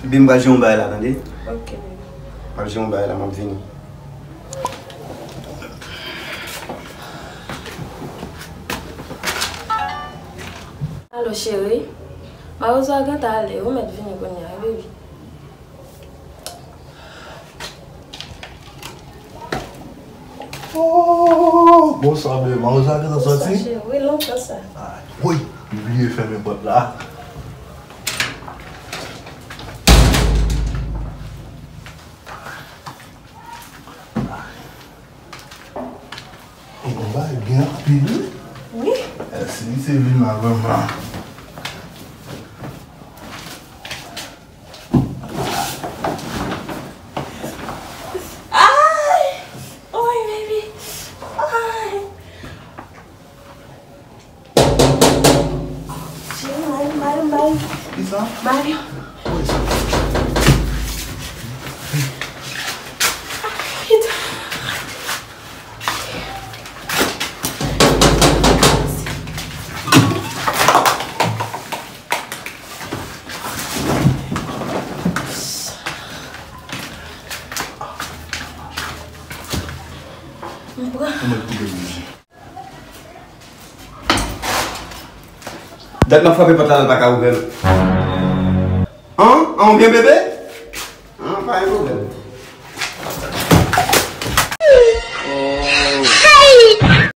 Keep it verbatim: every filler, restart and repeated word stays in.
Baby, m pral jere yon bagay la, tande? Ok, baby. M pral jere yon bagay la, m ap vini. Alo, cheri. Mawozo a gentan ale, ou mèt vini kounye a, wi, baby. Oh, bonswa, bebe. Mawozo a gentan sòti? Bonswa, cheri. Wi, lontan sa. Ah, woy, m bliye fèmen pòt la. E, bagay gen anpil, wi. Wi. Eh, si li se vin la, vrèman. Ay! Oy, baby! Ay! Cheri, Mario, Mario, Mario. Kisa? Mario. Kòman sa? Ay, pita. M pran. Ou mèt koupe bouji. Dat m ap frape pòt la, l pa ka ouvè l. An? An, ou byen, bebe? An, pa gen pwoblèm.